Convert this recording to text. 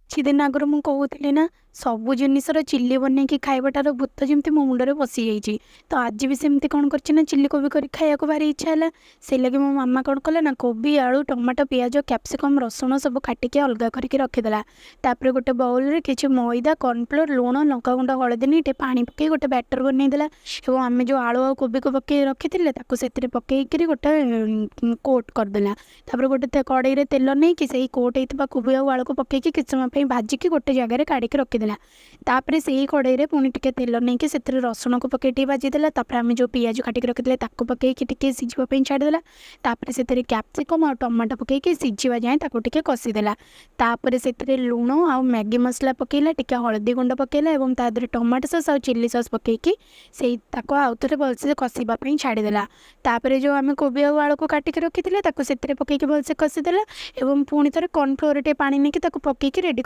କିଛି ଦିନ ଆଗରୁ ମୁଁ କହୁଥିଲି ନା, ସବୁ ଜିନିଷର ଚିଲି ବନେଇକି ଖାଇବାଟାର ଭୂତ ଯେମିତି ମୋ ମୁଣ୍ଡରେ ପଶିଯାଇଛି। ତ ଆଜି ବି ସେମିତି କ'ଣ କରିଛି ନା, ଚିଲି କୋବି କରି ଖାଇବାକୁ ଭାରି ଇଚ୍ଛା ହେଲା। ସେଇଲାଗି ମୋ ମାମା କ'ଣ କଲା ନା, କୋବି, ଆଳୁ, ଟମାଟୋ, ପିଆଜ, କ୍ୟାପ୍ସିକମ୍, ରସୁଣ ସବୁ କାଟିକି ଅଲଗା କରିକି ରଖିଦେଲା। ତାପରେ ଗୋଟେ ବାଉଲରେ କିଛି ମଇଦା, କର୍ଣ୍ଣଫ୍ଲୋର୍, ଲୁଣ, ଲଙ୍କାଗୁଣ୍ଡ, ହଳଦୀ ନେଇ ଟିକେ ପାଣି ପକାଇ ଗୋଟେ ବ୍ୟାଟର୍ ବନେଇଦେଲା ଏବଂ ଆମେ ଯେଉଁ ଆଳୁ ଆଉ କୋବିକୁ ପକାଇ ରଖିଥିଲେ, ତାକୁ ସେଥିରେ ପକାଇକିରି ଗୋଟେ କୋଟ୍ କରିଦେଲା। ତାପରେ ଗୋଟେ କଡ଼େଇରେ ତେଲ ନେଇକି ସେଇ କୋଟ୍ ହେଇଥିବା କୋବି ଆଉ ଆଳୁକୁ ପକାଇକି କିଛି ସମୟ ପାଇଁ ଭାଜିକି ଗୋଟେ ଜାଗାରେ କାଢ଼ିକି ରଖିଦେଲା। ତାପରେ ସେଇ କଡ଼େଇରେ ପୁଣି ଟିକେ ତେଲ ନେଇକି ସେଥିରେ ରସୁଣକୁ ପକାଇ ଟିକେ ଭାଜିଦେଲା। ତାପରେ ଆମେ ଯେଉଁ ପିଆଜ କାଟିକି ରଖିଥିଲେ, ତାକୁ ପକାଇକି ଟିକେ ସିଝିବା ପାଇଁ ଛାଡ଼ିଦେଲା। ତାପରେ ସେଥିରେ କ୍ୟାପ୍ସିକମ୍ ଆଉ ଟମାଟୋ ପକାଇକି ସିଝିବା ଯାଏଁ ତାକୁ ଟିକେ କଷିଦେଲା। ତାପରେ ସେଥିରେ ଲୁଣ ଆଉ ମ୍ୟାଗି ମସଲା ପକାଇଲା, ଟିକେ ହଳଦୀ ଗୁଣ୍ଡ ପକାଇଲା ଏବଂ ତା ଦେହରେ ଟମାଟୋ ସସ୍ ଆଉ ଚିଲି ସସ୍ ପକାଇକି ସେଇ ତାକୁ ଆଉ ଥରେ ଭଲସେ କଷିବା ପାଇଁ ଛାଡ଼ିଦେଲା। ତାପରେ ଯେଉଁ ଆମେ କୋବି ଆଉ ଆଳୁକୁ କାଟିକି ରଖିଥିଲେ, ତାକୁ ସେଥିରେ ପକାଇକି ଭଲସେ କଷିଦେଲା ଏବଂ ପୁଣି ଥରେ କର୍ଣ୍ଣଫ୍ଲୋରରେ ଟିକେ ପାଣି ନେଇକି ତାକୁ ପକାଇକି ରେଡ଼ି।